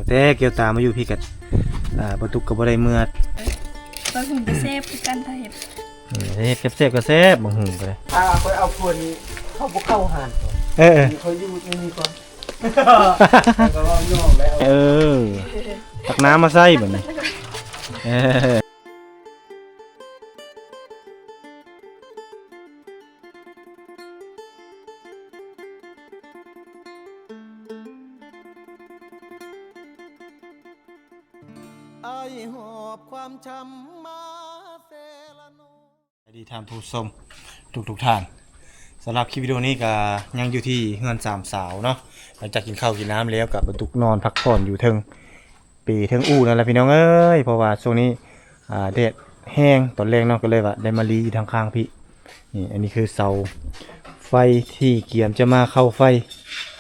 ແຕ່ແກ້ວຕາມາຢູ່ພີ້ກໍ ອ່າ ປາຕຸກກໍບໍ່ໄດ້ເມືອ ບັກຫຸ່ງກໍແຊບຄືກັນ ຖ້າເຮັດ ເຮັດແຊບໆກໍແຊບ ບັກຫຸ່ງກໍໄດ້ ຖ້າຂ້ອຍເອົາພວກນີ້ ເຂົາບໍ່ເຂົ້າຮ້ານ ເອີໆ ຂ້ອຍຢູ່ໃນນີ້ກ່ອນ ເອີ ຕັກນ້ຳມາໃສ່ບັດນີ້ ເອີ. ອ້າຍຫອບຄວາມຈຳມາແຕ່ລະໂນ. ສະບາຍດີທ່ານຜູ້ຊົມທຸກໆທ່ານ. ສຳລັບຄລິບວິດີໂອນີ້ກໍຍັງຢູ່ທີ່ເຮືອນສາມສາວເນາະ. ຫຼັງຈາກກິນເຂົ້າກິນນ້ຳແລ້ວ ກໍປາຕຸກນອນພັກຜ່ອນຢູ່ເທິງ ເປເທິງອູ່ນັ້ນແຫຼະພີ່ນ້ອງເອີຍ ເພາະວ່າຊ່ວງນີ້ ອ່າ ແດດແຮງຕອນແລງເນາະ ກໍເລີຍວ່າໄດ້ມາລີຢູ່ທາງຂ້າງພີ້. ນີ້ ອັນນີ້ຄືເສົາໄຟທີ່ກຽມຈະມາເຂົ້າໄຟ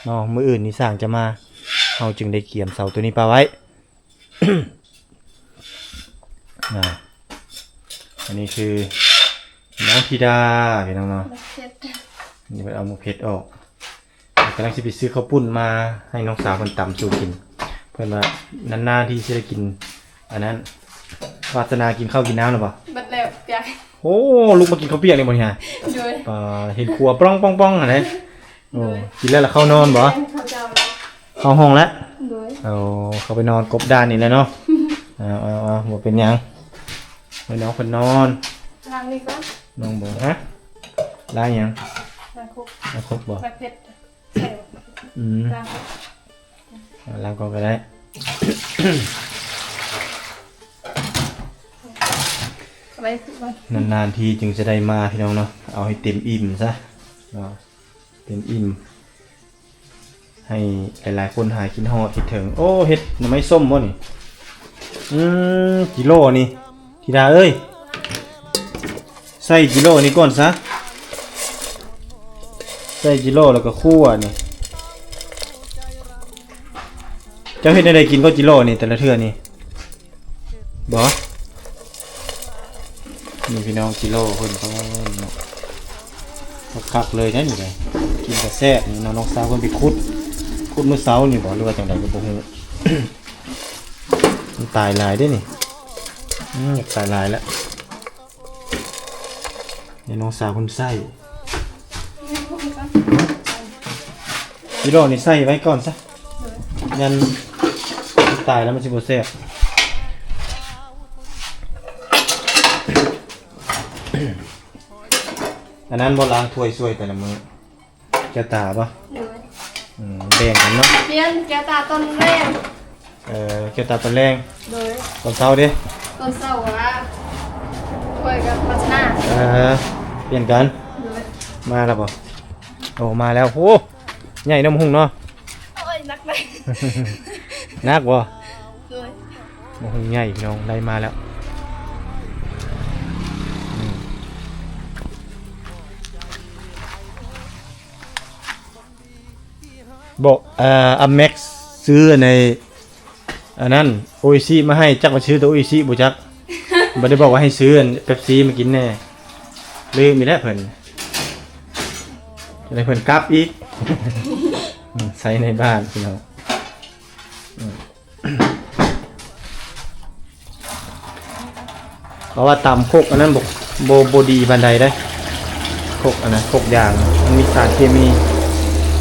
ເນາະ ມື້ອື່ນນີ້ຊ່າງຈະມາ ເຮົາຈຶ່ງໄດ້ກຽມເສົາໂຕນີ້ປະໄວ້. ອ່າ ອັນນີ້ຄືນ້ອງທິດາ ພີ່ນ້ອງເນາະ ໝາກເຜັດ ນີ້ເພິ່ນເອົາໝາກເຜັດອອກ. ກຳລັງຊິໄປຊື້ເຂົ້າປຸ້ນມາໃຫ້ນ້ອງສາວເພິ່ນຕຳສູ່ກິນ. ເພິ່ນວ່ານານໆທີ່ຊິໄດ້ກິນອັນນັ້ນ. ວາດສະໜາກິນເຂົ້າກິນນ້ຳແລ້ວບໍ່? ເບິດແລ້ວ ປຽກ. ໂອ້ ລຸກມາກິນເຂົ້າປຽກນີ້ບໍ່ນີ້ຫາ? ໂດຍ. ປາ ເຫັນຄົວປ່ອງໆໆຫັ້ນເດ້. ໂອ້ ໂດຍ. ກິນແລ້ວລະເຂົ້ານອນບໍ່? ແມ່ນ ເຂົ້າເຈົ້າແລ້ວ. ເຂົ້າຫ້ອງແລ້ວ? ໂດຍ. ໂອ້ ເຂົ້າໄປນອນກົບດ້ານນີ້ແຫຼະເນາະ. ເອົາໆໆ ບໍ່ເປັນຫຍັງ. ໃຫ້ນ້ອງເພິ່ນນອນ. ລ້າງນີ້ກ່ອນ. ນ້ອງບໍ່ ຮະ? ລ້າງຫຍັງ? ລ້າງຄົກ ລ້າງຄົກບໍ່? ໝາກເຜັດ. ອືມ ລ້າງ ອ່າ ລ້າງກ່ອນກໍໄດ້. ນານໆທີຈຶ່ງຈະໄດ້ມາ ພີ່ນ້ອງເນາະ. ເອົາໃຫ້ເຕັມອີ່ມຊະເນາະ ເຕັມອີ່ມ ໃຫ້ຫຼາຍໆຄົນຫາຍຄິດຮອດຄິດເຖິງ. ໂອ້ ເຫັດໜໍ່ໄມ້ສົ້ມບໍ່ນີ້? ອືມ ກິໂລນີ້ ທິດາເອີຍ ໃສ່ກິໂລນີ້ກ່ອນຊະ ໃສ່ກິໂລແລ້ວກໍຂົ້ວນີ້. ເຈົ້າເຮັດແນວໃດກິນກໍກິໂລນີ້ແຕ່ລະເທື່ອນີ້? ບໍ່ ນີ້ພີ່ນ້ອງ ກິໂລເພິ່ນ ເພິ່ນເນາະ ຄັກໆເລີຍເດ້ນີ້ເດ້. ກິນກໍແຊບນີ້ເນາະ. ນ້ອງສາວເພິ່ນໄປຂຸດ ຂຸດມື້ເຊົ້ານີ້ບໍ່ ຫຼືວ່າຈັ່ງໃດກໍບໍ່ຮູ້. ມັນຕາຍຫຼາຍເດ້ນີ້. ອືມ ຢາກຕາຍຫຼາຍແລ້ວ. ໃຫ້ນ້ອງສາວເພິ່ນໃສ່ ກິໂລນີ້ໃສ່ໄວ້ກ່ອນຊະ ໂດຍ ຢ້ານຕາຍແລ້ວມັນຊິບໍ່ແຊບ. ອັນນັ້ນບໍ່ ລ້າງຖ້ວຍຊ່ວຍແຕ່ລະມື້? ແກ້ວຕາບໍ່? ໂດຍ. ອືມ ແບ່ງກັນເນາະ. ປ່ຽນແກ້ວຕາຕອນແລງ. ເອີ ແກ້ວຕາຕອນແລງ. ໂດຍ. ຕອນເຊົ້າເດ? ຕອນເຊົ້າວ່າຂ້ອຍກັບພັດຊະນາ. ເອີ ປ່ຽນກັນ. ໂດຍ. ມາແລ້ວບໍ່? ໂອ້ ມາແລ້ວ. ໂອ້ ໃຫຍ່ເນາະ ໝາກຫຸ່ງເນາະ. ໂອ້ຍ ໜັກໄດ໋. ໜັກບໍ່? ໂດຍ. ໝາກຫຸ່ງໃຫຍ່ພີ່ນ້ອງ ໄດ້ມາແລ້ວ. ອືມ ບໍ່ ເອີ ອາແມັກຊື້ໃນ ອັນນັ້ນ ໂອອິຊິມາໃຫ້ ຈັກວ່າຊື້ແຕ່ໂອອິຊິບໍ່ຈັກ. ບໍ່ໄດ້ບອກວ່າໃຫ້ຊື້ອັນເປັບຊີມາກິນແດ່. ລືມອີກແລ້ວເພິ່ນ ຈະໄດ້ເພິ່ນກັບອີກ. ອືມ ໃຊ້ໃນບ້ານພີ່ນ້ອງ. ອືມ ເພາະວ່າຕຳຄົກອັນນັ້ນບໍ່ ບໍ່ ບໍ່ດີປານໃດເດ້. ຄົກອັນນັ້ນ ຄົກຢາງ ມັນມີສານເຄມີ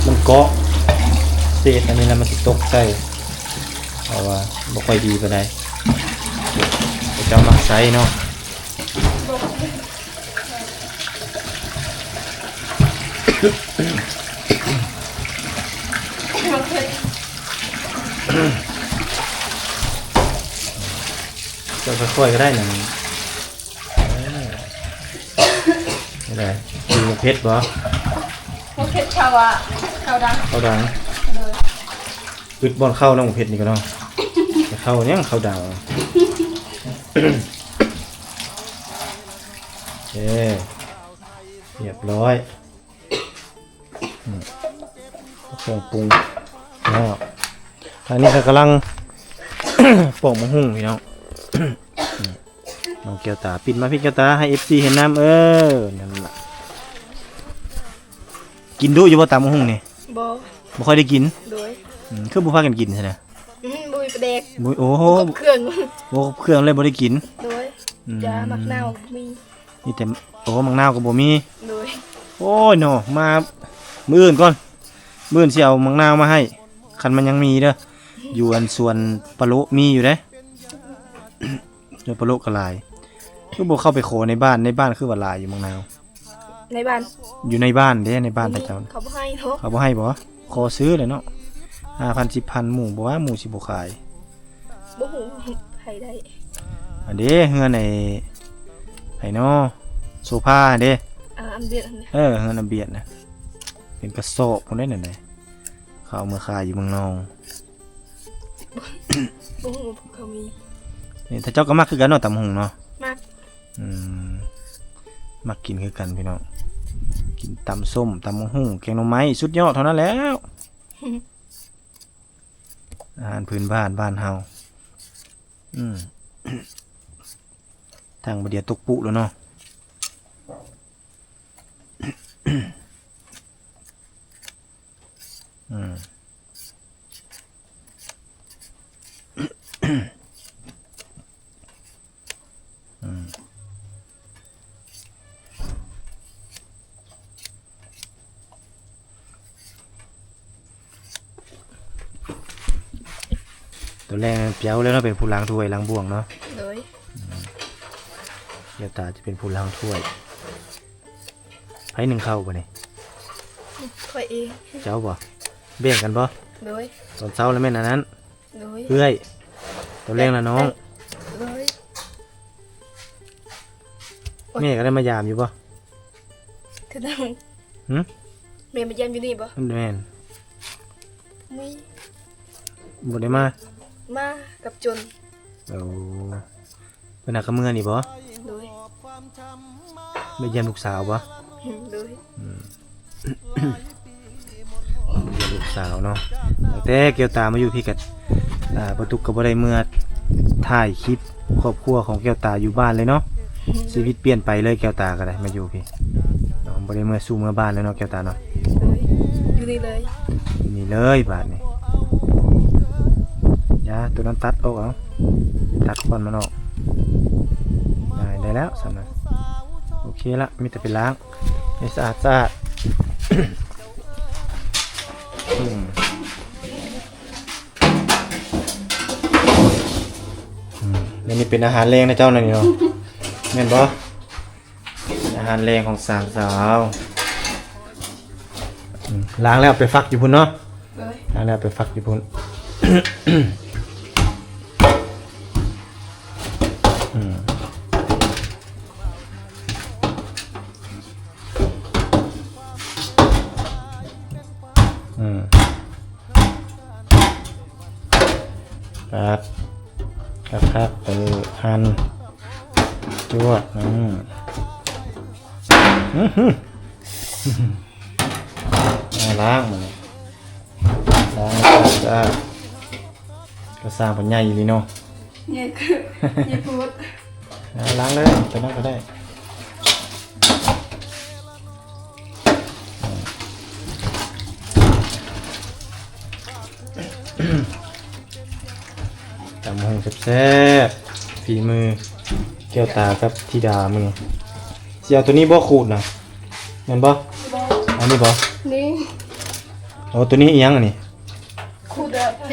ມັນເກາະເສດອັນນີ້ແລ້ວມັນຊິຕົກໃສ່ ເພາະວ່າບໍ່ຄ່ອຍດີປານໃດ. ເຂົາເຈົ້າມັກໃຊ້ເນາະ. ເຈົ້າຄ່ອຍໆກໍໄດ້ນະ. ເອີ ນີ້ແຫຼະ ກິນໝາກເຜັດບໍ່? ໝາກເຜັດເຂົ້າ ອ່າ ເຂົ້າດັງ ເຂົ້າດັງ. ໂດຍ. ອຶດບ່ອນເຂົ້າເນາະ ໝາກເຜັດນີ້ກໍເນາະ. ເຂົ້າຫຍັງ ເຂົ້າດັງ. ໂອເຄ ຮຽບຮ້ອຍ. ອືມ ເຄື່ອງປຸງເນາະ. ອັນນີ້ກໍກຳລັງປອກໝາກຫຸ່ງພີ່ນ້ອງ. ອືມ ນ້ອງແກ້ວຕາ ປິດມາພີ່ແກ້ວຕາ ໃຫ້ເອັຟຊີເຫັນນຳ. ເອີ ນັ້ນລະ. ກິນດຸຢູ່ບໍ່ຕຳໝາກຫຸ່ງນີ້? ບໍ່ ບໍ່ຄ່ອຍໄດ້ກິນ. ໂດຍ. ອືມ ຄືບໍ່ພາກັນກິນຊັ້ນນະ? ອືມ ບໍ່ມີປາແດກ ບໍ່ ໂອ້ໂຫ ບໍ່ຄົບເຄື່ອງ ບໍ່ຄົບເຄື່ອງເລີຍ ບໍ່ໄດ້ກິນ ໂດຍ ອືມ ຈ້າ ໝາກນາວບໍ່ມີ ມີແຕ່ ໂອ້ ໝາກນາວກໍບໍ່ມີ ໂດຍ ໂອ້ຍເນາະ ມາມື້ອື່ນກ່ອນ ມື້ອື່ນຊິເອົາໝາກນາວມາໃຫ້ ຄັນມັນຍັງມີເດີ ຢູ່ອັນສວນປະໂລະມີຢູ່ເດ້ ສວນປະໂລະກໍຫຼາຍ ຄືບໍ່ເຂົ້າໄປຂໍໃນບ້ານ ໃນບ້ານຄືວ່າຫຼາຍຢູ່ໝາກນາວ ໃນບ້ານ ຢູ່ໃນບ້ານເດ້ ໃນບ້ານຂະເຈົ້າ ເຂົາບໍ່ໃຫ້ເນາະ ເຂົາບໍ່ໃຫ້ບໍ? ຂໍຊື້ແຫຼະເນາະ ຫ້າພັນ ສິບພັນ ໝູ່ບໍ່ວ່າ ໝູ່ຊິບໍ່ຂາຍ ບໍ່ຮູ້ໃຜໄດ້ ອັນເດ້ ເຮືອນໄອ້ ໃຜເນາະ ໂສພາຫັ້ນເດ້ ອ່າ ອຳເບຍດຫັ້ນ ເອີ ເຮືອນອຳເບຍດນະ ເປັນກະສອບພຸ້ນເດ້ນັ້ນນະ ເຂົາເອົາມາຂາຍຢູ່ເມືອງນອງ ບໍ່ຮູ້ວ່າເຂົາມີ ນີ້ ຖ້າເຈົ້າກໍມັກຄືກັນເນາະ ຕຳບັກຫຸ່ງເນາະ ມັກ ອືມ ມັກກິນຄືກັນພີ່ນ້ອງ ກິນຕຳສົ້ມ ຕຳບັກຫຸ່ງ ແກງໜໍ່ໄມ້ ສຸດຍອດເທົ່ານັ້ນແຫຼ້ວ ອາຫານພື້ນບ້ານ ບ້ານເຮົາ ອືມ ທາງບາດດຽວຕົກປຸແລ້ວເນາະ ອືມ ອືມ ຕອນແລງແປວແລ້ວເນາະ ເປັນຜູ້ລ້າງຖ້ວຍລ້າງບ່ວງເນາະ ໂດຍ ອືມ ແກ້ວຕາຈະເປັນຜູ້ລ້າງຖ້ວຍ ໃຜໜຶ້ງເຂົ້າບາດນີ້? ຂ້ອຍເອງ ເຈົ້າບໍ? ແບ່ງກັນບໍ? ໂດຍ ຕອນເຊົ້າລະແມ່ນອັນນັ້ນ ໂດຍ ເອື້ອຍ ຕອນແລງລະນ້ອງ ໂດຍ ໂອ້ຍ ແມ່ກໍໄດ້ມາຢາມຢູ່ບໍ? ຄືນະ ຫື? ແມ່ມາຢາມຢູ່ນີ້ບໍ? ແມ່ນ ມີ ບໍ່ໄດ້ມາ ມາກັບຈົນ ໂອ້ ເພິ່ນຫາກະເມືອນີ້ບໍ? ໂດຍ ໄປຢ້ຽມລູກສາວບໍ? ໂດຍ ອືມ ຢ້ຽມລູກສາວເນາະ ຕັ້ງແຕ່ແກ້ວຕາມາຢູ່ພີ້ກະ ອ່າ ປາຕຸກກະບໍ່ໄດ້ເມືອຖ່າຍຄລິບຄອບຄົວຂອງແກ້ວຕາຢູ່ບ້ານເລີຍເນາະ ຊີວິດປ່ຽນໄປເລີຍ ແກ້ວຕາກະໄດ້ມາຢູ່ພີ້ເນາະ ບໍ່ໄດ້ເມືອສູ່ເມືອບ້ານເລີຍເນາະ ແກ້ວຕາເນາະ ໂດຍ ຢູ່ນີ້ເລີຍ ຢູ່ນີ້ເລີຍບາດນີ້ ຢ່າ ໂຕນັ້ນຕັດອອກເອົາ ຕັດຂວັນມັນອອກ ໄດ້ ໄດ້ແລ້ວຊັ້ນນະ ໂອເຄລະ ມີແຕ່ໄປລ້າງໃຫ້ສະອາດສະອາດ ອືມ ອືມ ແລະນີ້ເປັນອາຫານແລງນະເຈົ້ານະນີ້ເນາະ ແມ່ນບໍ່? ອາຫານແລງຂອງສາມສາວ ອືມ ລ້າງແລ້ວເອົາໄປຝັກຢູ່ພຸ້ນເນາະ ໂດຍ ລ້າງແລ້ວເອົາໄປຝັກຢູ່ພຸ້ນ ອືມ ອືມ ປັດຄັກໆ ເອີ ຫັ່ນ ຈວດ ອືມ ອືຫື ອາ ລ້າງມັນ ລ້າງສະອາດ ກະຊ່າງ ເພິ່ນໃຫຍ່ອີ່ຫຼີເນາະ ໃຫຍ່ຄື ໃຫຍ່ໂພດ ອາ ລ້າງເລີຍ ໂຕນັ້ນກະໄດ້ ຕຳບັກຫຸ່ງແຊບໆ ຝີມືແກ້ວຕາກັບທິດາມື້ນີ້ ຊິເອົາໂຕນີ້ບໍ່ຂູດນະ ແມ່ນບໍ່? ບໍ່ ອັນນີ້ບໍ່? ນີ້ ໂອ້ ໂຕນີ້ອີ່ຫຍັງອັນນີ້? ຂູດ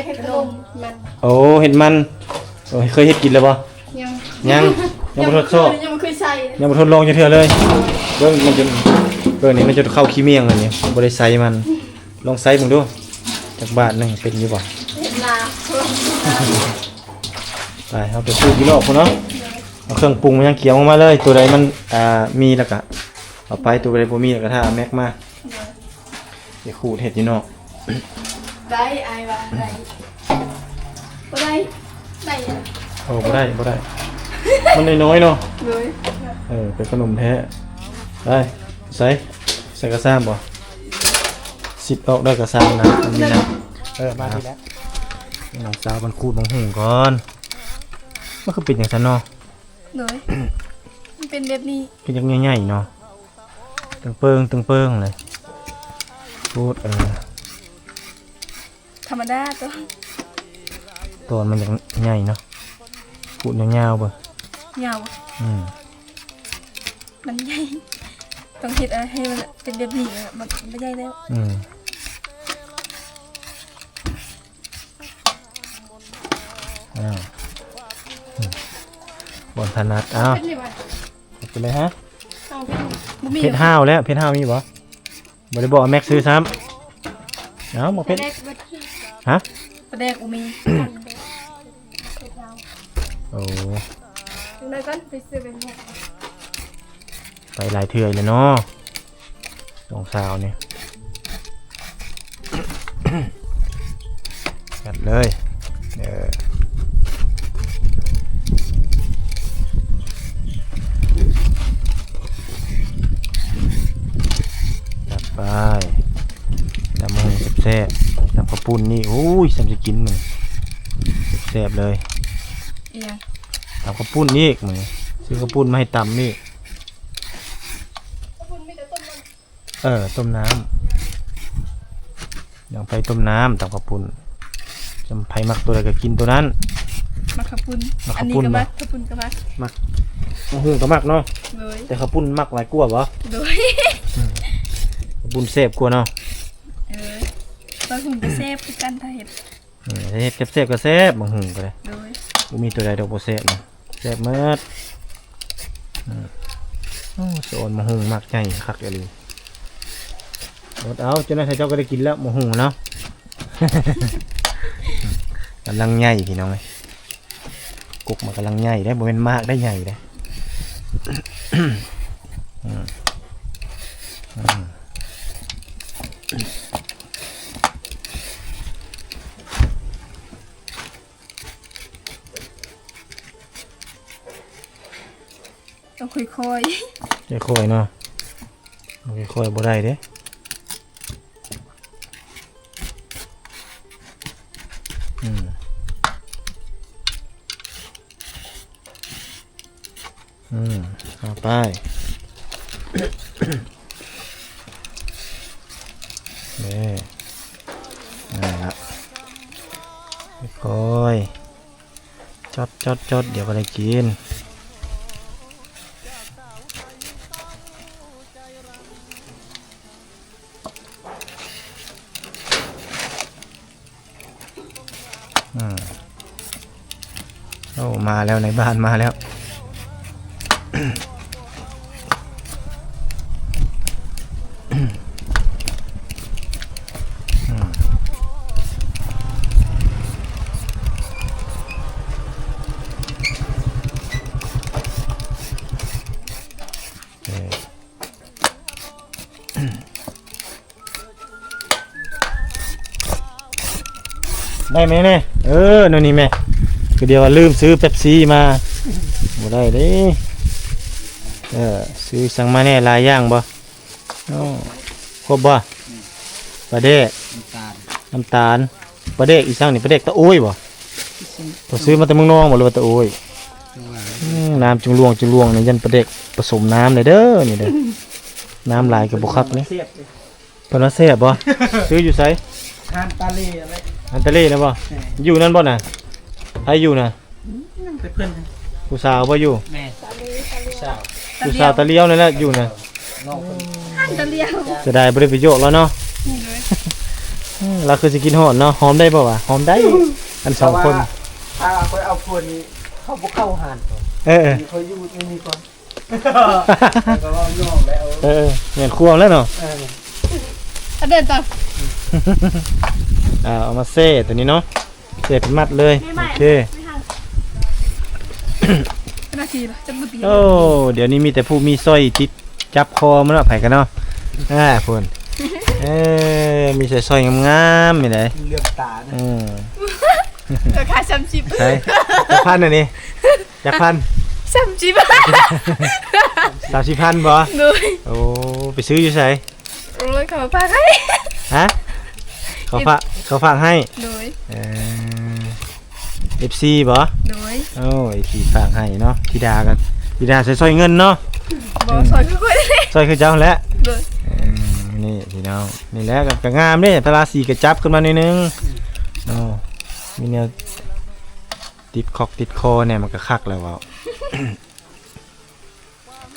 ເຮັດຂະໜົມມັນ ໂອ້ ເຮັດມັນ ໂອ້ ເຄີຍເຮັດກິນແລ້ວບໍ່? ຍັງ ຍັງ ຍັງບໍ່ທົດສອບ ຍັງບໍ່ເຄີຍໃຊ້ ຍັງບໍ່ທົດລອງຈັກເທື່ອເລີຍ ເບິ່ງມັນຈົນ ເບິ່ງນີ້ມັນຈົນເຂົ້າຂີ້ໝ້ຽງແລ້ວນີ້ ບໍ່ໄດ້ໃຊ້ມັນ ລອງໃຊ້ເບິ່ງດູ ຈັກບາດໜຶ່ງເປັນຢູ່ບໍ່? ເຮັດລາ ໄປ ເຮົາໄປຂູດຢູ່ນອກພຸ້ນເນາະ ເອົາເຄື່ອງປຸງມາຍັງກຽມອອກມາເລີຍ ໂຕໃດມັນ ອ່າ ມີແລ້ວກະເອົາໄປ ໂຕໃດບໍ່ມີແລ້ວກະຖ້າແມັກມາ ໄປຂູດເຮັດຢູ່ນອກ ໄດ້ ອ້າຍວ່າໄດ້ ບໍ່ໄດ້ ໄດ້ ໂອ້ ບໍ່ໄດ້ ບໍ່ໄດ້ ມັນນ້ອຍໆເນາະ ໂດຍ ເອີ ເປັນຂະໜົມແທ້ ໄດ້ ໃສ່ ໃສ່ກະຊາມບໍ່? ຊິດອອກໄດ້ກະຊາມນະ ມັນມີນ້ຳ ເອີ ມາດີແລ້ວ ນ້ອງສາວເພິ່ນຂູດບັກຫຸ່ງກ່ອນ ມັນຄືເປັນຈັ່ງຊັ້ນເນາະ ໂດຍ ມັນເປັນແບບນີ້ ຄືຍັງໃຫຍ່ໆເນາະ ຕຶງເປິງ ຕຶງເປິງເລີຍ ຂູດ ເອີ ທຳມະດາຕົວະ ຕອນມັນຢາກໃຫຍ່ເນາະ ຂູດຍາວໆເບິ່ງ ຍາວ ອືມ ມັນໃຫຍ່ ຕ້ອງເຮັດໃຫ້ມັນເປັນແບບນີ້ ມັນ ມັນບໍ່ໃຫຍ່ແລ້ວ ອືມ ອ້າວ ອືມ ບ່ອນຖະໜັດ ອ້າວ ເຮັດນີ້ຫວາ ເຮັດໄປເລີຍຮະ ເອົາເຮັດ ບໍ່ມີ ເຜັດຫ້າວແລ້ວ ເຜັດຫ້າວມີບໍ່? ບໍ່ໄດ້ບອກແມັກຊື້ຊ້ຳ ເອົ້າ ໝາກເຜັດ ປາແດກບໍ່ ຮະ ປາແດກບໍ່ມີ ໂອ້ ຈັ່ງໃດກ່ອນ ໄປຊື້ເປັນແມັກ ໄປຫຼາຍເທື່ອແລ້ວເນາະ ສອງສາວນີ້ ຈັດເລີຍ ເອີ ຈັດໄປ ຕຳບັກຫຸ່ງແຊບໆ ຕຳເຂົ້າປຸ້ນນີ້ ໂອ້ຍ ສ່ຳຊິກິນມື້ ແຊບເລີຍ ອີຫຍັງ ຕຳເຂົ້າປຸ້ນອີກມື້ ຊື້ເຂົ້າປຸ້ນມາໃຫ້ຕຳອີກ ເຂົ້າປຸ້ນມີແຕ່ຕົ້ມ ເອີ ຕົ້ມນ້ຳ ດອງໄຟຕົ້ມນ້ຳ ຕຳເຂົ້າປຸ້ນ ໃຜມັກຕົວໃດກໍກິນຕົວນັ້ນ ມັກເຂົ້າປຸ້ນ ມັກເຂົ້າປຸ້ນ ອັນນີ້ກໍມັກ ເຂົ້າປຸ້ນກໍມັກ ມັກ ບັກຫຸ່ງກໍມັກເນາະ ໂດຍ ແຕ່ເຂົ້າປຸ້ນມັກຫຼາຍກວ່າບໍ່? ໂດຍ ອືມ ເຂົ້າປຸ້ນແຊບກວ່າເນາະ ເອີ ບັກຫຸ່ງກໍແຊບຄືກັນ ຖ້າເຮັດ ເອີ ເຮັດແຊບໆກໍແຊບ ບັກຫຸ່ງກໍໄດ້ ໂດຍ ບໍ່ມີຕົວໃດດອກບໍ່ແຊບນະ ແຊບໝົດ ອືມ ໂອ້ ສະອອນບັກຫຸ່ງໝາກໃຫຍ່ຄັກອີ່ຫຼີ ອົດເອົາ ຈັ່ງໃດເຈົ້າກໍໄດ້ກິນແລ້ວ ບັກຫຸ່ງເນາະ ກຳລັງໃຫຍ່ພີ່ນ້ອງເອີຍ ກົກມັນກຳລັງໃຫຍ່ເດ້ ບໍ່ແມ່ນໝາກໄດ້ໃຫຍ່ເດ້ ອືມ ອືມ ຕ້ອງຄ່ອຍໆ ຄ່ອຍໆເນາະ ຄ່ອຍໆບໍ່ໄດ້ເດ້ ອືມ ອືມ ເອົາໄປ ເດ້ ນັ້ນລະ ຄ່ອຍໆ ຈອດໆໆ ດຽວກໍໄດ້ກິນ. ອືມ ໂອ້ ມາແລ້ວ ໃນບ້ານມາແລ້ວ. ໄດ້ແມ່ນີ້ ເອີ ແນວນີ້ແມ່ ຄືດຽວວ່າລືມຊື້ເປັບຊີມາ ບໍ່ໄດ້ເດ້. ເອີ ຊື້ສັງມາແດ່ ຫຼາຍຢ່າງບໍ່? ໂອ້ ຄົບບໍ່? ປາແດກ ນ້ຳຕານ ນ້ຳຕານ ປາແດກອີ່ສັງນີ້ ປາແດກຕາໂອ້ຍບໍ່? ເຂົາຊື້ມາແຕ່ເມືອງນອງບໍ່ ຫຼືວ່າຕາໂອ້ຍ? ອືມ ນ້ຳຈຶ່ງຫຼວງ ຈຶ່ງຫຼວງນີ້ ຢ້ານປາແດກປະສົມນ້ຳແດ່ເດີ ນີ້ເດີ ນ້ຳຫຼາຍກໍບໍ່ຄັກເດ້. ເພິ່ນວ່າແຊບບໍ່? ຊື້ຢູ່ໃສ? ຮ້ານຕາເລນັ້ນແຫຼະ. ຮ້ານຕາເລນະບໍ່? ແມ່ນ. ຢູ່ນັ້ນບໍ່ນະ? ໃຜຢູ່ນະ? ອືມ ຍັງແຕ່ເພິ່ນ ຜູ້ສາວບໍ່ຢູ່? ແມ່ນ ຜູ້ສາວ ຜູ້ສາວຕາຫຼຽວນັ້ນແຫຼະຢູ່ນະ. ນ້ອງເພິ່ນ ຕາຫຼຽວ ເສຍດາຍບໍ່ໄດ້ໄປຢອກລາວເນາະ. ອືມ ລາວຄືຊິກິນຮອດເນາະ. ຫອມໄດ້ບໍ່ວະ? ຫອມໄດ້ ອັນສອງຄົນ. ຖ້າຂ້ອຍເອົາຜົວນີ້ ເຂົາບໍ່ເຂົ້າຮ້ານ. ເອີ ຂ້ອຍຢູ່ນີ້ກ່ອນ. ເອີ ແມ່ນຄວາມແລ້ວເນາະ. ເອີ ເອົາເດີນຕໍ່ ເອົາມາແຊ່ຕົວນີ້ເນາະ ແຊ່ເປັນມັດເລີຍ. ໂອເຄ. ໂອ້ ດຽວນີ້ມີແຕ່ຜູ້ມີສ້ອຍຕິດຈັບຄໍມາເນາະ ໃຜກັນເນາະ. ອ່າ ພຸ້ນ ເອີ ມີແຕ່ສ້ອຍງາມໆນີ້ໃດ໋ ເຫຼືອມຕານະ. ເອີ ລາຄາສາມສິບ ໃສ ຈັກພັນອັນນີ້? ຈັກພັນ? ສາມສິບ ສາມສິບພັນບໍ່? ໂດຍ. ໂອ້ ໄປຊື້ຢູ່ໃສ? ໂອ້ຍ ເຂົາຝາກໃຫ້ ຮະ? ເຂົາຝາກ ເຂົາຝາກໃຫ້. ໂດຍ. ເອີ ເອັຟຊີບໍ່? ໂດຍ. ໂອ້ ເອັຟຊີຝາກໃຫ້ເນາະ. ທິດາກໍ ທິດາໃຊ້ຊ່ອຍເງິນເນາະ. ບໍ່ ອືມ ຊ່ອຍຄືຂ້ອຍ ຊ່ອຍຄືເຈົ້າຫັ້ນແຫຼະ. ໂດຍ. ເອີ ນີ້ພີ່ນ້ອງ ນີ້ແຫຼະ ກໍ ກໍງາມເດ້ ພາລາສີກໍຈັບຂຶ້ນມາໜ້ອຍໜຶ່ງເນາະ. ມີແນວ ຕິດຄອກຕິດຄໍແດ່ ມັນກໍຄັກແລ້ວເວົ້າ.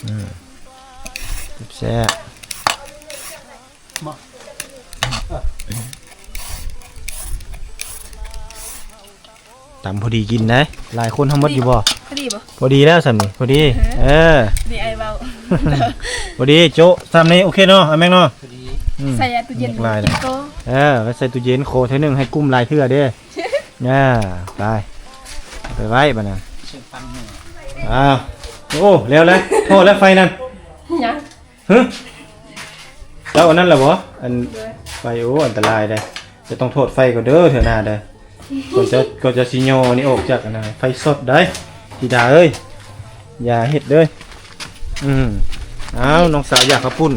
ອືມ ແຊບ. ຕຳພໍດີກິນໄດ໋ ຫຼາຍຄົນເຮົາໝົດຢູ່ບໍ່? ພໍດີບໍ່? ພໍດີແລ້ວສ່ຳນີ້ ພໍດີ. ເອີ ເອີ ນີ້ອ້າຍເວົ້າ ພໍດີໂຈະສ່ຳນີ້ ໂອເຄເນາະ ອ້າຍແມັກເນາະ. ພໍດີ. ອືມ ໃສ່ຕູ້ເຢັນ ຫຼາຍແລ້ວ. ເອີ ໄວ້ໃສ່ຕູ້ເຢັນ ໂຄເທື່ອໜຶ່ງໃຫ້ກຸ້ມຫຼາຍເທື່ອເດ້. ອ່າ ໄປ ເອົາໄປໄວ້ບາດນັ້ນ. ອ້າວ ໂອ້ ແລ້ວແຫຼະ ພໍແລ້ວໄຟນັ້ນ. ຍັງ. ຮຶ ເຈົ້າອັນນັ້ນລະບໍ່? ອັນ ໂດຍ ໄຟ ໂອ້ ອັນຕະລາຍເດ້ ຈະຕ້ອງຖອດໄຟກ່ອນເດີ ເທື່ອໜ້າເດີ. ກ່ອນຈະ ກ່ອນຈະຊິຍໍນີ້ອອກຈາກອັນນັ້ນ ໄຟຊັອດໄດ໋ ທິດາເອີຍ ຢ່າເຮັດເດີ. ອືມ ອ້າວ ນ້ອງສາວຢາກເຂົ້າປຸ້ນ.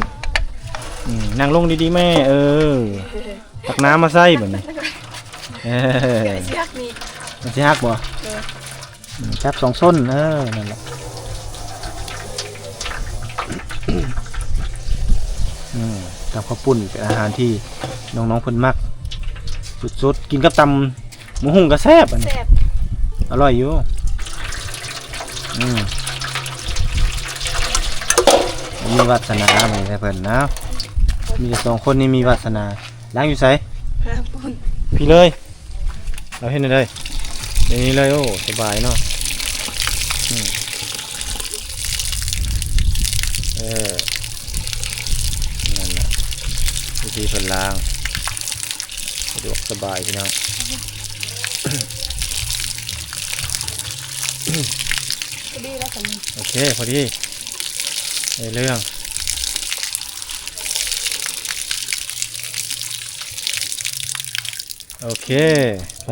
ອືມ ນັ່ງລົງດີໆແມ່ ເອີ ຕັກນ້ຳມາໃສ່ບາດນີ້. ເອີ ຊິຫັກນີ້ ມັນຊິຫັກບໍ່? ເອີ ອືມ ຈັບສອງສົ້ນ ເອີ ນັ້ນແຫຼະ. ອືມ ຕຳເຂົ້າປຸ້ນເປັນອາຫານທີ່ນ້ອງໆເພິ່ນມັກສຸດໆ ກິນກັບຕຳໝາກຫຸ່ງກໍແຊບ ອັນນີ້ ແຊບ ອະລ່ອຍຢູ່. ອືມ ມີວາດສະໜາໃຫ້ເພິ່ນນະ ມີແຕ່ສອງຄົນນີ້ມີວາດສະໜາ. ລ້າງຢູ່ໃສ? ລ້າງປຸ້ນ ພີ້ເລີຍ. ເຮົາເຮັດແນວໃດ? ແບບນີ້ເລີຍ. ໂອ້ ສະບາຍເນາະ. ອືມ ເອີ ນັ້ນນະ ວິທີເພິ່ນລ້າງ ສະດວກສະບາຍພີ່ນ້ອງ. ພໍດີແລ້ວ ໂອເຄ ພໍດີ ໄດ້ເລື່ອງ. ໂອເຄ ໄປ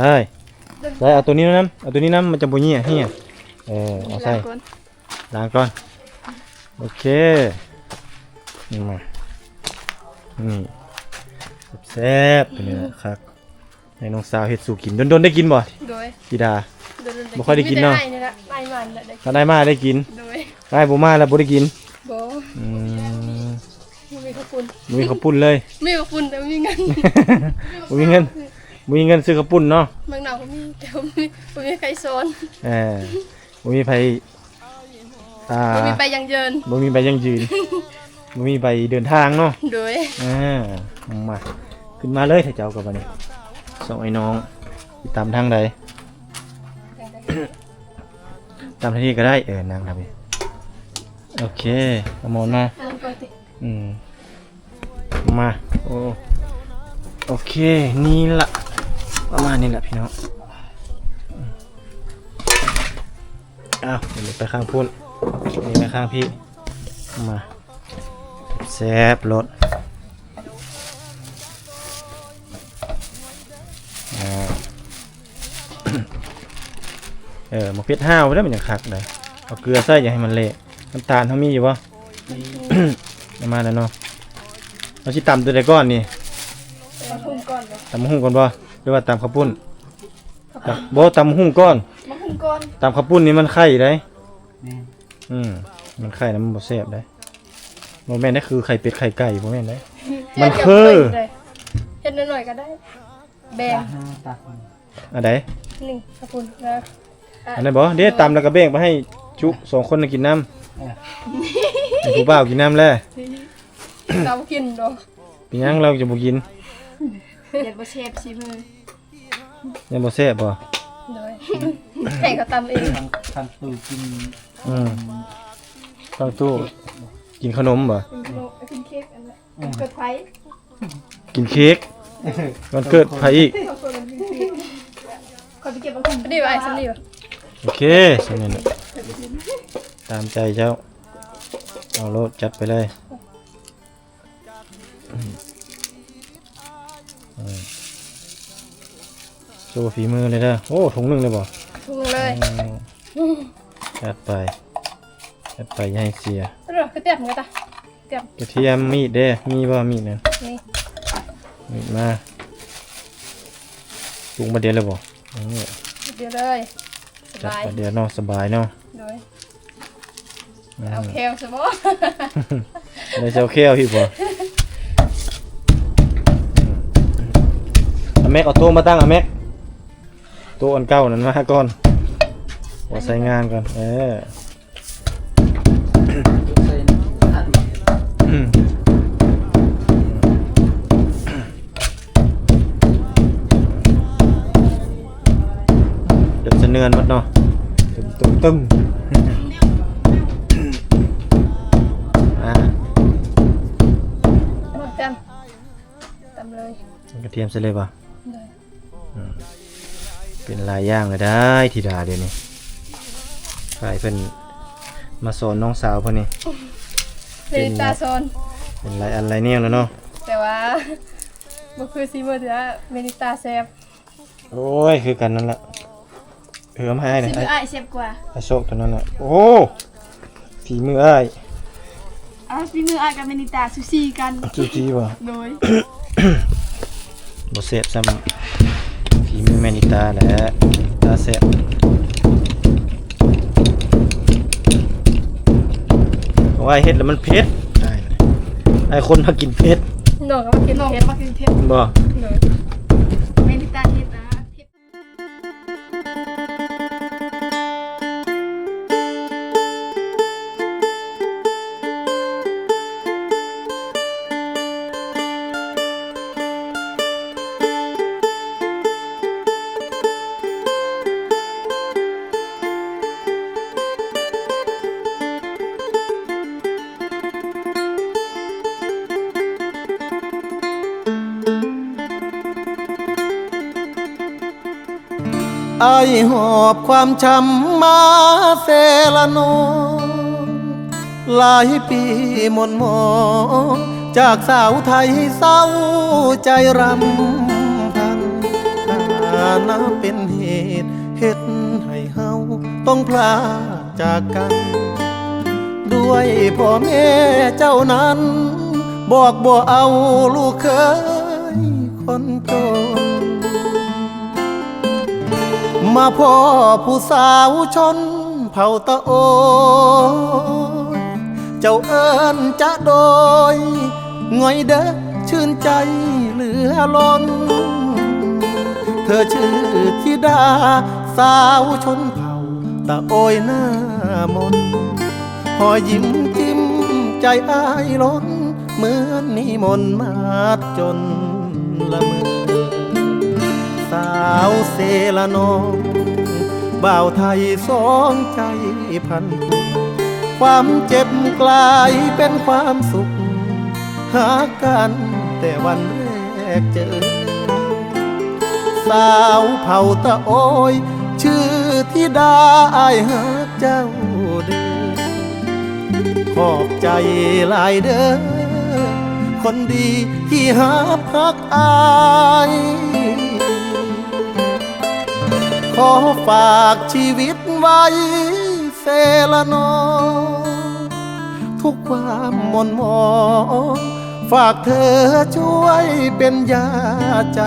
ໄປ ເອົາໂຕນີ້ນຳ ເອົາໂຕນີ້ນຳ ມັນຈະບໍ່ເຫຍ ເຫຍ. ເອີ ເອົາໃສ່ ລ້າງກ່ອນ ລ້າງກ່ອນ. ໂອເຄ ນີ້ມາ ນີ້ ແຊບໆ ໂຕນີ້ນະ ຄັກ. ໃຫ້ນ້ອງສາວເຮັດສູ່ກິນ ດົນໆໄດ້ກິນບໍ່? ໂດຍ ທິດາ ບໍ່ຄ່ອຍໄດ້ກິນເນາະ. ມີແຕ່ອ້າຍນີ້ລະ ອ້າຍມາແລ້ວໄດ້ກິນ ຖ້າໄດ້ມາໄດ້ກິນ. ໂດຍ ອ້າຍບໍ່ມາແລ້ວບໍ່ໄດ້ກິນ. ບໍ່ ອືມ ບໍ່ມີເຂົ້າປຸ້ນ ບໍ່ມີເຂົ້າປຸ້ນເລີຍ. ມີເຂົ້າປຸ້ນແຕ່ບໍ່ມີເງິນ ບໍ່ມີເງິນ ບໍ່ມີເງິນຊື້ເຂົ້າປຸ້ນເນາະ. ໝາກເນົ່າກໍມີແຕ່ບໍ່ມີ ບໍ່ມີໃຜສອນ. ເອີ ບໍ່ມີໃຜ ອ່າ ບໍ່ມີໃບຢັ້ງຢືນ ບໍ່ມີໃບຢັ້ງຢືນ ບໍ່ມີໃບເດີນທາງເນາະ. ໂດຍ ອ່າ ມາ ຂຶ້ນມາເລີຍເຈົ້າກໍບາດນີ້ ສອງໄອ້ນ້ອງ ຊິຕຳທາງໃດ? ຕຳທາງນີ້ກໍໄດ້. ເອີ ນັ່ງທາງນີ້ ໂອເຄ ເອົາໝອນມາ. ອືມ ມາ ໂອ ໂອເຄ ນີ້ລະ ປະມານນີ້ລະພີ່ນ້ອງ. ອ້າວ ດຽວນີ້ໄປຂ້າງພຸ້ນ ນີ້ໄປຂ້າງພີ້ ມາ ແຊບໂລດ. ເອີ ໝາກເຜັດຫ້າວໄດ້ ມັນຍັງຄັກໄດ໋. ເອົາເກືອໃສ່ ຢ່າໃຫ້ມັນເລະ. ນ້ຳຕານເຮົາມີຢູ່ບໍ່? ມີ ເອົາມາແລ້ວເນາະ. ເຮົາຊິຕຳຕົວໃດກ່ອນນີ້? ຕຳໝາກຫຸ່ງກ່ອນບໍ່? ຕຳໝາກຫຸ່ງກ່ອນບໍ່ ຫຼືວ່າຕຳເຂົ້າປຸ້ນ? ຕຳ ບໍ່ ຕຳໝາກຫຸ່ງກ່ອນ ໝາກຫຸ່ງກ່ອນ. ຕຳເຂົ້າປຸ້ນນີ້ມັນໄຂ່ໄດ໋. ແມ່ນ ອືມ ມັນໄຂ່ນະ ມັນບໍ່ແຊບໄດ໋. ບໍ່ແມ່ນໄດ໋ ຄືໄຂ່ເປັດໄຂ່ໄກ່ ບໍ່ແມ່ນໄດ໋. ມັນຄື ເຮັດໜ້ອຍໆກໍໄດ້. ແບ່ງ ຕັກ ອັນໃດ? ນີ້ ຂອບຄຸນນະ. ອັນນັ້ນບໍ່? ເດ້ ຕຳແລ້ວກໍແບ່ງໄປໃຫ້ຈຸ ສອງຄົນນະກິນນຳ. ເອີ ໃຫ້ຜູ້ບ່າວກິນນຳແຫຼະ. ລາວບໍ່ກິນດອກ. ເປັນຫຍັງລາວຈະບໍ່ກິນ? ຢ້ານບໍ່ແຊບສີມື. ຍັງບໍ່ແຊບບໍ່? ໂດຍ ໃຫ້ເຂົາຕຳເອງ. ທາງ ທາງຕູ້ກິນ ອືມ ທາງຕູ້ກິນຂະໜົມບໍ່? ກິນເຄ້ກ ອັນນັ້ນ ເກີດໄພ ກິນເຄ້ກ ວັນເກີດໃຜອີກ? ຂ້ອຍໄປເກັບເອົາຂອງ ພໍດີວ່າອ້າຍສ່ຳນີ້ບໍ່? ໂອເຄ ສ່ຳນີ້ແຫຼະ ຕາມໃຈເຈົ້າ ເອົາໂລດ ຈັດໄປເລີຍ. ອືມ ໂຊຝີມືເລີຍເດີ. ໂອ້ ຖົງໜຶ່ງເລີຍບໍ່? ຖົງໜຶ່ງເລີຍ. ໂອ້ ຈັດໄປ ຈັດໄປ ຢ່າໃຫ້ເສຍ. ເອີ ກະທຽມກະຕະ ກະທຽມ ມີດເດ້ ມີບໍ່ ມີດນັ້ນ? ມີ ມີດມາ. ປຸງບາດດຽວເລີຍບໍ່? ເອີ ບາດດຽວເລີຍ. ສະບາຍ ຈັບບາດດຽວເນາະ ສະບາຍເນາະ. ໂດຍ ອືມ ເອົາແຂ້ວຊະບໍ່? ໄດ້ເອົາແຂ້ວອີກບໍ່? ອາແມັກ ເອົາໂຕະມາຕັ້ງ ອາແມັກ ໂຕະອັນເກົ່ານັ້ນມາກ່ອນ. ຂໍໃຊ້ງານກ່ອນ ເອີ. ຈົນສະເໜືອນໝົດເນາະ ຕຶມໆໆ ອ່າ ຕຳ ຕຳເລີຍ ກະທຽມໃສ່ເລີຍບໍ່? ໂດຍ. ອືມ ເປັນຫຼາຍຢ່າງເລີຍໄດ໋ທິດາດຽວນີ້ ໃຫ້ເພິ່ນມາສອນນ້ອງສາວເພິ່ນນີ້ ເມລິຕາສອນ ເປັນຫຼາຍອັນຫຼາຍແນວແລ້ວເນາະ ແຕ່ວ່າບໍ່ຄືຊີເບີດເທື່ອ ເມລິຕາແຊບ. ໂອ້ຍ ຄືກັນນັ້ນລະ ເອີ ເອົາມາໃຫ້ອ້າຍແດ່ ຊີມືອ້າຍແຊບກວ່າ ອ້າຍໂຊກຕົວນັ້ນແຫຼະ ໂອ້ ຝີມືອ້າຍ ອ່າ ຝີມືອ້າຍກັບແມນິຕາສູສີກັນ ສູສີບໍ່? ໂດຍ ບໍ່ແຊບສ່ຳຝີມືແມນິຕາແຫຼະ ຕາແຊບ ໂອ້ຍ ເຮັດແລ້ວມັນເຜັດ ອ້າຍ ອ້າຍຄົນມັກກິນເຜັດ ນ້ອງກໍມັກກິນເຜັດ ນ້ອງກໍມັກກິນເຜັດ ບໍ່? ໂດຍ ແມນິຕາເຮັດນະ ອ້າຍຫອບຄວາມຊ້ຳມາເຊລະນອງ ຫຼາຍປີໝ່ນໝອງ ຈາກສາວໄທເສົ້າໃຈຣຳພັນ ຖານະເປັນເຫດເຮັດໃຫ້ເຮົາຕ້ອງພລາກ ຈາກກັນ ດ້ວຍພໍ່ແມ່ເຈົ້ານັ້ນ ບອກບໍ່ເອົາລູກເຂີຍຄົນຈົນ ມາພໍ້ຜູ້ສາວຊົນເຜົ່າຕະໂອຍ ເຈົ້າເອີ້ນຈະໂດຍ ງ່ອຍເດີ ຊື່ນໃຈເຫຼືອລົ້ນ ເທີຊື່ທິດາສາວຊົນເຜົ່າຕະໂອຍໜ້າມົນ ຮອຍຍິ້ມຈິ້ມໃຈອ້າຍລົ້ນ ເໝືອນນິມົນມາດຈົນລະເມີ ສາວເຊລະນອງ ບ່າວໄທສອງໃຈພັນຜູກ ຄວາມເຈັບກາຍເປັນຄວາມສຸກ ຮັກກັນແຕ່ວັນແລກເຈີ ສາວເຜົ່າຕະໂອຍ ຊື່ທິດາອ້າຍຮັກເຈົ້າເດີ ຂອບໃຈຫຼາຍເດີ ຄົນດີທີ່ຮັບຮັກອ້າຍ ຂໍຝາກຊີວິດໄວ້ ເຊລະນອງ ທຸກຄວາມໝ່ນໝອງ ຝາກເທີຊ່ວຍເປັນຢາໃຈ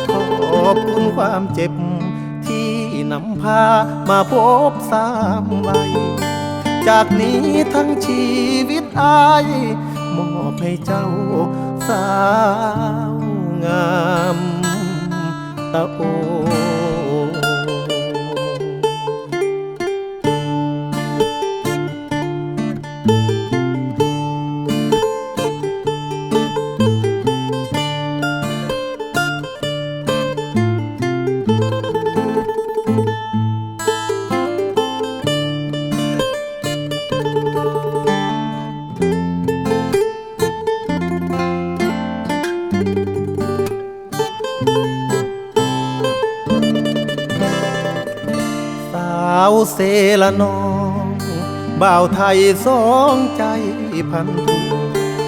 ຂອບຄຸນຄວາມເຈັບທີ່ນຳພາມາພົບຊ້ຳໄວ້ ຈາກນີ້ທັງຊີວິດອ້າຍ ມອບໃຫ້ເຈົ້າສາວງາມ ຕະໂອ. ສາວເຊລະນອງ ບ່າວໄທສອງໃຈພັນຜູກ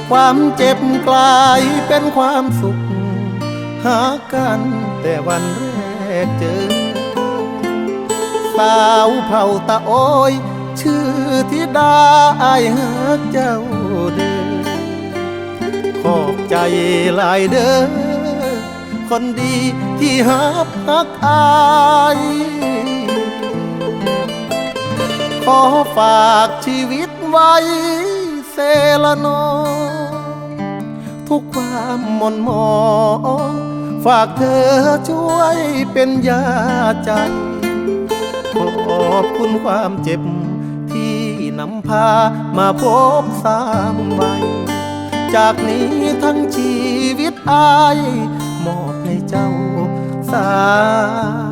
ຄວາມເຈັບກາຍເປັນຄວາມສຸກ ຮັກກັນແຕ່ວັນແລກເຈີ ສາວເຜົ່າຕະໂອຍ ຊື່ທິດາ ອ້າຍຮັກເຈົ້າເດີ ຂອບໃຈຫຼາຍເດີ ຄົນດີທີ່ຮັບຮັກອ້າຍ ຂໍຝາກຊີວິດໄວ້ ເຊລະນອງ ທຸກຄວາມໝ່ນໝອງ ຝາກເທີຊ່ວຍເປັນຢາໃຈ ຂອບຄຸນຄວາມເຈັບທີ່ນຳພາມາພົບຊ້ຳໄວ້ ຈາກນີ້ທັງຊີວິດອ້າຍມອບໃຫ້ເຈົ້າສາ